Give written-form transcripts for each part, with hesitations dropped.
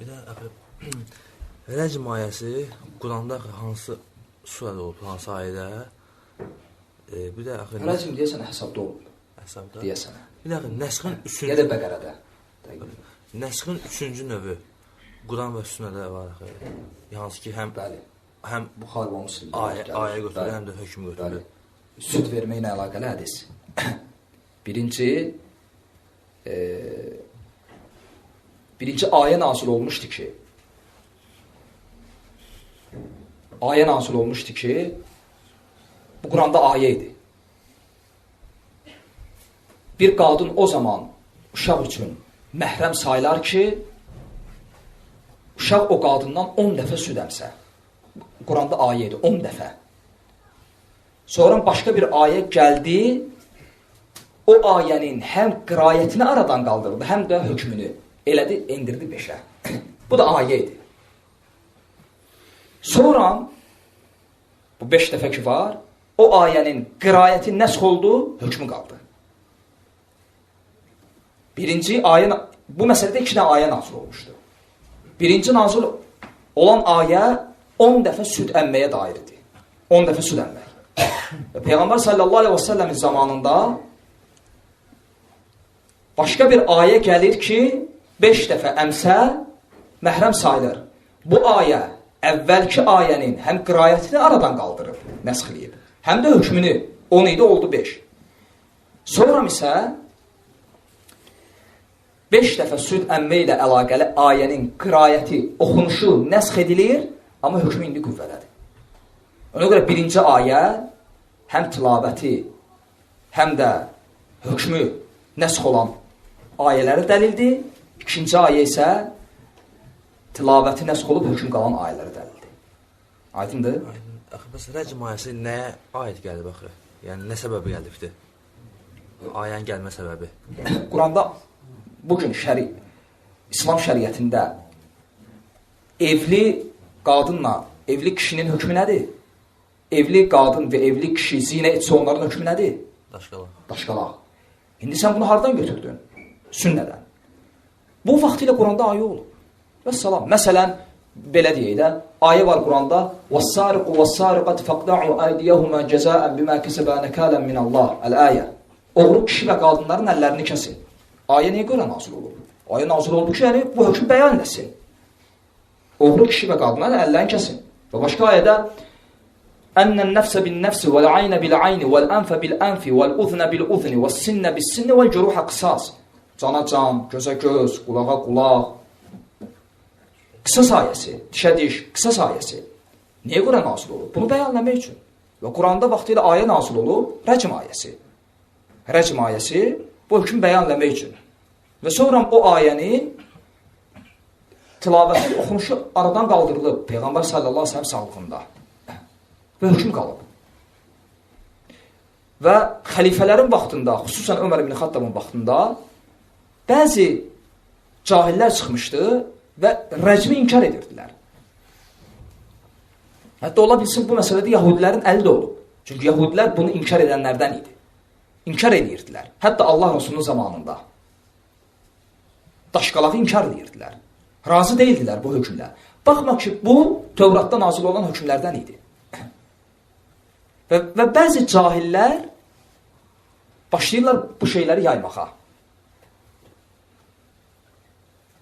Bir də axı Rəcm ayəsi Quranda axı hansı surədə olub, hansı ayədə? Bir də axı Rəcm deyəsən Əhzabda olub. Əhzabda. Deyəsən. Bir də axı nəsxin üçüncü ya da Bəqərədə. Nəsxin üçüncü növü Quran və sünnədə var axı. Hansı ki həm bəli, həm Buxari və Müslim ayə götürür, həm də hökm götürür. Bəli. Süd verməklə əlaqəli hədis. Birinci birinci ayə nazil olmuşdu ki, bu Quranda ayə idi. Bir qadın o zaman uşaq üçün məhrəm sayılar ki, uşaq o qadından 10 dəfə süd əmsə. Quranda ayə idi, 10 dəfə. Sonra başqa bir ayə gəldi, o ayənin həm qirayətini aradan qaldırdı, həm də hökmünü elədi, endirdi 5-ə. Bu da ayə idi. Sonra, bu 5 dəfə ki var, o ayənin qirayəti nəsx oldu, hökmü qaldı. Birinci ayə, bu məsələdə 2 dənə ayə nazil olmuşdu. Birinci nazil olan ayə 10 dəfə süd əmməyə dair idi. 10 dəfə süd əmmək. Və Peyğəmbər sallallahu aleyhi və səlləmin zamanında başqa bir ayə gəlir ki, 5 dəfə əmsə məhrəm sayılır. Bu ayə əvvəlki ayənin həm qirayətini aradan qaldırıb, nəsx eləyib, həm də hökmünü 10 idi, oldu 5. Sonra isə 5 dəfə süd əmmə ilə əlaqəli ayənin qirayəti, oxunuşu nəsx edilir, amma hökmü indi qüvvədədir. Ona görə birinci ayə həm tilavəti, həm də hökmü nəsx olan ayələrə dəlildir. İkinci ayə isə tilavəti nəsx olub hökm qalan ayələrə dəlildir. Aydındır? Aydın. Axı, bəs rəcm ayəsi nəyə aid gəlib axı? Yəni, nə səbəbi gəlibdir? Ayənin gəlmə səbəbi. Quranda bugün İslam şəriətində evli qadınla evli kişinin hökmü nədir? Evli qadın və evli kişi zinə etsə onların hökmü nədir? Daşqalaq. Daşqalaq. İndi sən bunu hardan götürdün? Sünnədən. Bu vaxtilə Quranda ayə olub. Vəssalam. Məsələn, belə deyək də, ayə var Quranda: "Was-sariqu was-sariqatu faqta'u aydiyahuma cəzaən bima kasaba nakalan min Allah." Əl-ayə. Oğru kişi və qadınların əllərini kəsin. Ayə nəyə görə nazil olub? Ayə nazil oldu ki, yəni bu hökm bəyan eləsin. Oğru kişi və qadınların əllərini kəsin. Və başqa ayədə Ənən-nəfsə bin-nəfsi vəl-aynə bil-ayni vəl-ənfə bil-ənfi vəl-uznə bil-uzni vəs-sinnə bis-sinni vəl-curuhə qisas. Cana can, gözə göz, qulağa qulaq. Qisas ayəsi, dişə diş, qisas ayəsi. Niyə görə nazil olub? Bunu bəyan eləmək üçün. Və Quranda vaxtilə ayə nazil olub, rəcm ayəsi. Rəcm ayəsi bu hökmü bəyan eləmək üçün. Və sonra o ayənin tilavəti, oxunuşu aradan qaldırılıb Peyğəmbər sallallahu əleyhi və səlləm sağlığında. Və hökm qalıb. Və xəlifələrin vaxtında, xüsusən Ömər ibn Xattabın vaxtında bəzi cahillər çıxmışdı və rəcmi inkar edirdilər. Hətta ola bilsin bu məsələdə yahudilərin əli də olub. Çünki yahudilər bunu inkar edənlərdən idi. İnkar edirdilər. Hətta Allah Rasulunun zamanında. Daşqalağı inkar edirdilər. Razı deyildilər bu hökmlə. Baxma ki, bu Tövratda nazil olan hökmlərdən idi. Və bəzi cahillər başlayırlar bu şeyləri yaymağa.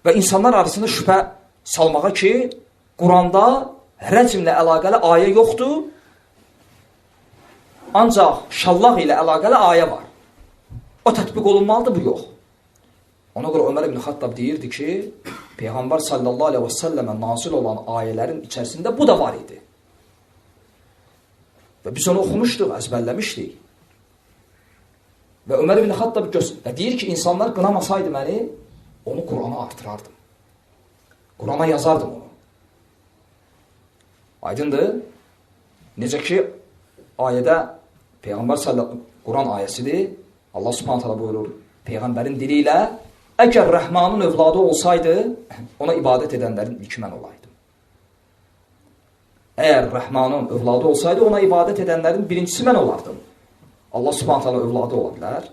Və insanlar arasında şübhə salmağa ki, Quranda rəcmlə əlaqəli ayə yoxdur, ancaq şallaq ilə əlaqəli ayə var. O tətbiq olunmalıdır, bu yox. Ona görə Ömər ibn Xattab deyirdi ki, Peyğəmbər sallallahu aleyhi və səlləmə nazil olan ayələrin içərisində bu da var idi. Və biz onu oxumuşduq, əzbərləmişdik. Və Ömər ibn Xattab deyir ki, insanlar qınamasaydı məni, onu Qurana artırardım. Qurana yazardım onu. Aydındır? Necə ki, ayədə Peyğəmbər sallallahu Quran ayəsidir. Allah Subhanahu taala buyurur, Peyğəmbərin dili ilə, əgər Rəhmanın övladı olsaydı, ona ibadət edənlərin ilki mən olaydım. Əgər Rəhmanın övladı olsaydı, ona ibadət edənlərin birincisi mən olardım. Allah Subhanahu taala övladı ola bilər.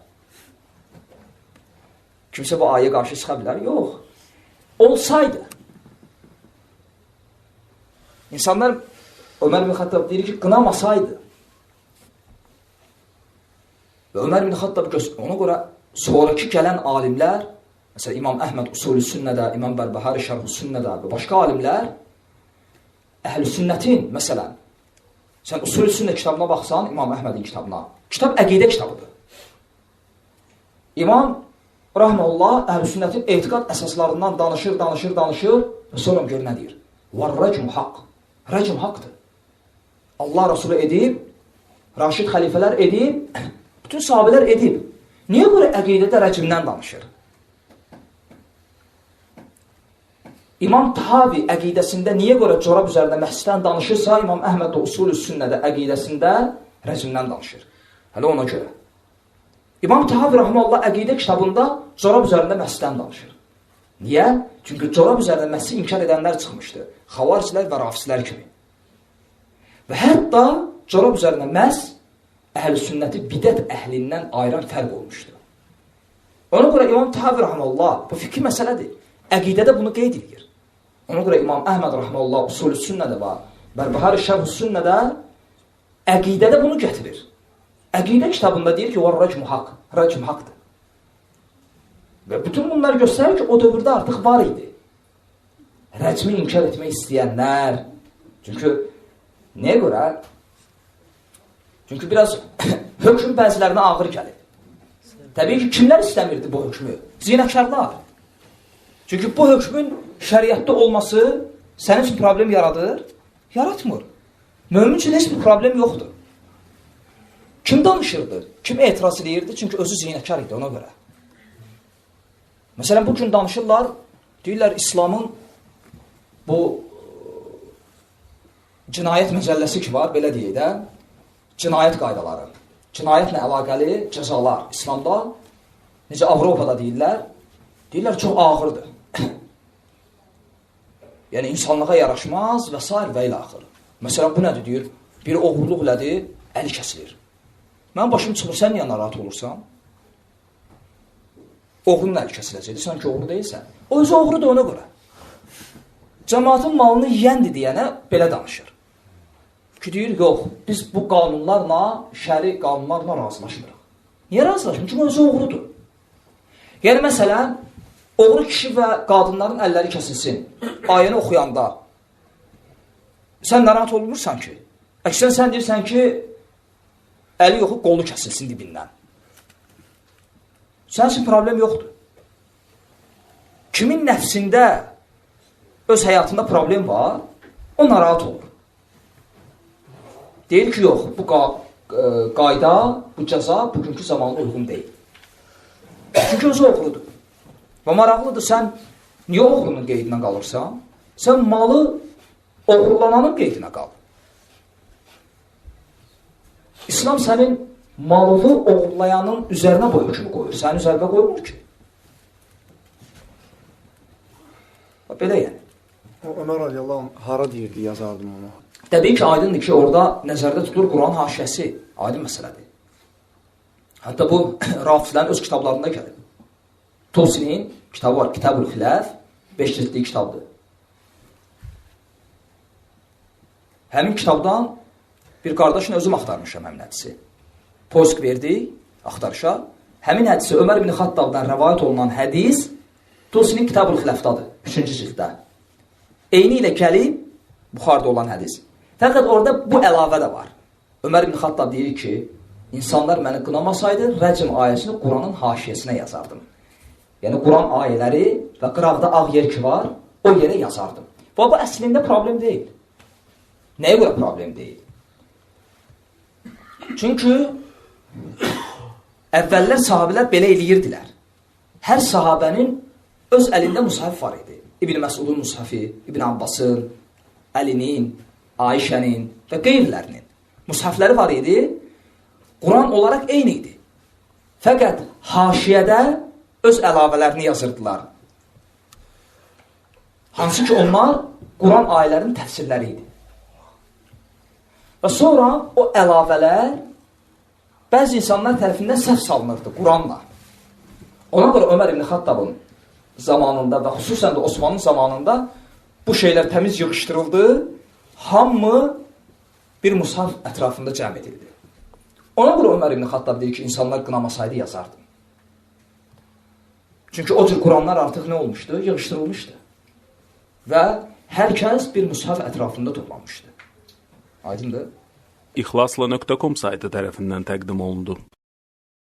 Kimsə bu ayə qarşı çıxa bilər? Yox. Olsaydı. İnsanlar Ömər ibn Xattab deyir ki, qınamasaydı. Və Ömər ibn Xattab ona görə sonraki gələn alimlər, məsələn İmam Əhməd Usulü Sünnədə, İmam Bərbəhari Şərh-ü Sünnədə və başqa alimlər Əhl-i Sünnətin, məsələn, sən Usulü Sünnə kitabına baxsan, İmam Əhmədin kitabına, kitab əqidə kitabıdır. İmam Rahmanullah Əhl-i Sünnətin etiqad əsaslarından danışır, danışır, danışır və sonra gör nə deyir? Var-rəcm haqq. Rəcm haqdır. Allah Resulü edib, Raşid xəlifələr edib, bütün sahabələr edib. Niyə görə əqidədə rəcmdən danışır? İmam Tahavi əqidəsində niyə görə corab üzərində məhsdən danışırsa, İmam Əhməd də Usulü Sünnədə əqidəsində rəcmdən danışır. Hələ ona görə. İmam Tahavi rahimehullah əqidə kitabında corab üzərində məhsdən danışır. Niyə? Çünki corab üzərində məhsi inkar edənlər çıxmışdı. Xavariclər və rafislər kimi. Və hətta corab üzərində məhs əhl-i sünnəti bidət əhlindən ayıran fərq olmuşdu. Ona görə İmam Tahavi rahimehullah, bu fikri məsələdir. Əqidədə bunu qeyd edir. Ona görə İmam Əhməd rahimehullah Usulü Sünnədə var, Bərbəhari Şərh-ü Sünnədə əqidədə bunu gətirir. Əqidə kitabında deyir ki, var rəcm haqq, rəcm haqdır. Və bütün bunlar göstərir ki, o dövrdə artıq var idi. Rəcmi inkar etmək istəyənlər. Çünki nəyə görə? Çünki biraz hökm bəzilərinə ağır gəlir. Təbii ki, kimlər istəmirdi bu hökmü? Zinəkarlar. Çünki bu hökmün şəriətdə olması sənin üçün problem yaradır? Yaratmır. Mömin üçün heç bir problem yoxdur. Kim danışırdı? Kim etiraz edirdi? Çünki özü zinəkar idi ona görə. Məsələn, bugün danışırlar, deyirlər İslamın bu cinayət məcəlləsi ki var, belə deyək də, cinayət qaydaları, cinayətlə əlaqəli cəzalar İslamda, necə Avropada deyirlər, deyirlər çox ağırdır. Yəni, insanlığa yaraşmaz və s. və ilə axır. Məsələn, bu nədir deyir? Bir oğurluq elədir, əli kəsilir. Mənim başım çıxmır, sən niyə narahat olursan? Oğrunun əli kəsiləcəkdir, sən ki oğru deyilsən. O özü oğrudur ona görə. Cəmaatın malını yiyəndir deyənə belə danışır. Ki deyir, yox, biz bu qanunlarla, şəri qanunlarla razılaşmırıq. Niyə razılaşmırıq? Çünki özü oğrudur. Yəni, məsələn, oğru kişi və qadınların əlləri kəsilsin. Ayəni oxuyanda sən narahat olmursan ki, əksinə sən deyirsən ki, əli yoxu, qolu kəsilsin dibindən. Sənin üçün problem yoxdur. Kimin nəfsində, öz həyatında problem var, o narahat olur. Deyir ki, yox, bu qayda, bu cəza bugünkü zamana uyğun deyil. Çünki özü oğrudur. Və maraqlıdır, sən niyə oğrunun qeydinə qalırsan? Sən malı oğurlananın qeydinə qal. İslam sənin malını oğurlayanın üzərinə bu hökmü qoyur. Sənin üzərinə qoymur ki. Belə yəni. O Ömər radiyallahu anh hara deyirdi, yazardım onu? Təbii ki, aydındır ki, orada nəzərdə tutulur Quranın haşiyəsi. Aydın məsələdir. Hətta bu Rafizlərin öz kitablarında gəlir. Tosinin kitabı var, Kitab-ül Xiləf, 5 cildlik kitabdır. Həmin kitabdan bir qardaşın özüm axtarmışam həmin hədisi. Posk verdik axtarışa. Həmin hədisi Ömər ibn Xattabdan rəvayət olunan hədis Tosinin Kitab-ül Xiləfdadır, 3-cü cilddə. Eyni ilə gəlib Buxarda olan hədis. Fəqət orada bu əlavə də var. Ömər ibn Xattab deyir ki, insanlar məni qınamasaydı, rəcm ayəsini Quranın haşiyəsinə yazardım. Yəni, Quran ayələri və qıraqda ağ yer ki var, o yerə yazardım. Bu əslində problem deyil. Nəyə görə problem deyil? Çünki əvvəllər sahabələr belə eləyirdilər. Hər sahabənin öz əlində mushaf var idi. İbn Məsudun mushafi, İbn Abbasın, Əlinin, Ayşənin və qeyrilərinin mushafləri var idi. Quran olaraq eyni idi. Fəqət haşiyədə öz əlavələrini yazırdılar. Hansı ki onlar Quran ayələrinin təfsirləri idi. Və sonra o əlavələr bəzi insanlar tərəfindən səhv salınırdı Quranla. Ona görə Ömər ibn Xattabın zamanında və xüsusən də Osmanın zamanında bu şeylər təmiz yığışdırıldı. Hamı bir mushaf ətrafında cəm edildi. Ona görə Ömər ibn Xattab deyir ki, insanlar qınamasaydı yazardım. Çünki o cür Quranlar artıq nə olmuşdu? Yığışdırılmışdı. Və hər kəs bir mushaf ətrafında toplanmışdı. Aydındır? İxlasla.com saytı tərəfindən təqdim olundu.